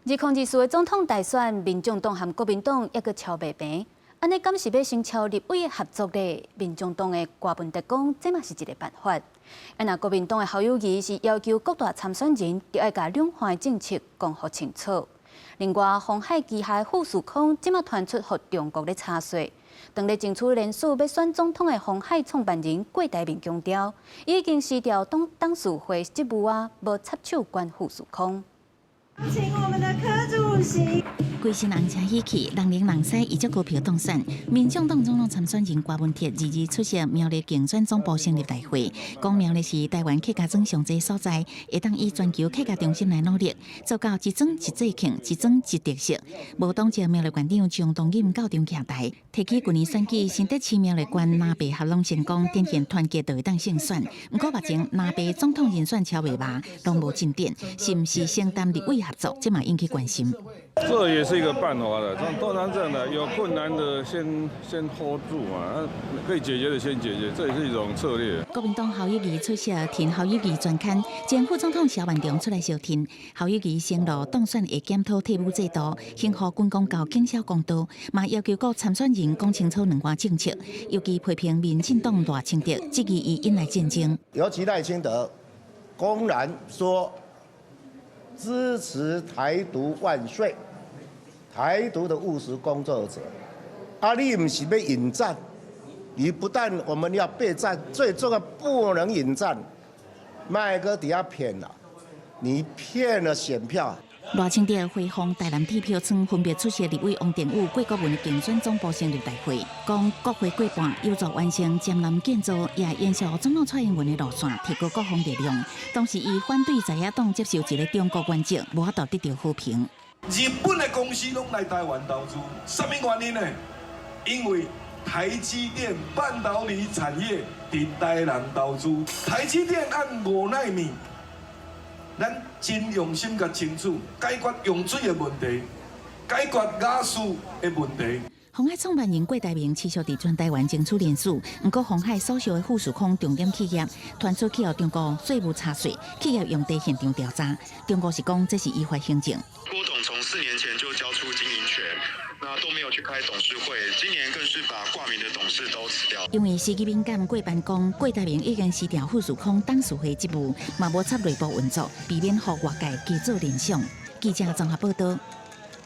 2024的總統大選，民眾黨和國民黨猶閣喬袂平，按呢敢是欲先敲立委合作咧？民眾黨的柯文哲講，這嘛是一个辦法。啊，若國民黨的侯友宜是要求各大參選人，著愛共兩岸的政策講予清楚。另外，鴻海旗下的富士康這馬傳出予中國咧查稅，當咧爭取連署欲選總統的鴻海創辦人郭台銘強調，已經辭掉董事會職務啊，無插手管富士康。請我們的柯主席。規身紅誠喜氣，人靈人西以足高票當選。民眾黨總統參選人柯文哲二日出席苗栗競選總部成立大會，講苗栗是台灣客家莊上濟所在，會當以全球客家中心來努力，做到一莊一節慶，一莊一特色。無黨籍苗栗縣長張東錦到場徛台，提起舊年選舉新竹市苗栗縣藍白合攏成功，展現團結就會當勝選。毋過目前藍白總統人選喬袂麻，攏無進展，是毋是先談立委合作，這嘛引起關心。這也是一個辦法的，通常這樣的，有困難的先 hold 住嘛，可以解決的先解決，這也是一種策略。國民黨侯友宜出席挺侯友宜專刊，前副總統蕭萬長出來相挺。侯友宜承諾當選會檢討退伍制度，興予軍公教減少公道，嘛要求各參選人講清楚兩岸政策，尤其批評民進黨賴清德質疑伊引來戰爭。尤其賴清德公然說支持台獨萬歲，台獨的務實工作者，啊，你毋是欲引戰，你不但我們要備戰，最重要不能引戰，莫閣佇遐騙啦，你騙了選票。賴清德回訪台南鐵票倉，分別出席立委王定宇、郭國文的競選總部成立大會，講國會過半有助完成潛艦建造，也延續總統蔡英文的路線，提高國防力量。同時，伊反對在野黨接受一个中國原則，無法度得著和平。日本的公司攏來台灣投資，啥物原因呢？因為台積電半導體產業佇台南投資，台積電按5納米。咱真用心共清楚，解決用水的問題，解決瓦斯的問題。鴻海創辦人郭台銘持續佇全台灣爭取連署，毋過鴻海所屬的富士康重點企業傳出去予中國稅務查稅，企業用地現場調查，中國是講這是依法行政。郭董從4年前就交出經營權，那都沒有去開董事會，今年更是把掛名的董事都辭掉。因為時機敏感，郭辦講郭台銘已經辭掉富士康董事會職務，嘛無插內部運作，避免予外界加做聯想。記者綜合報道。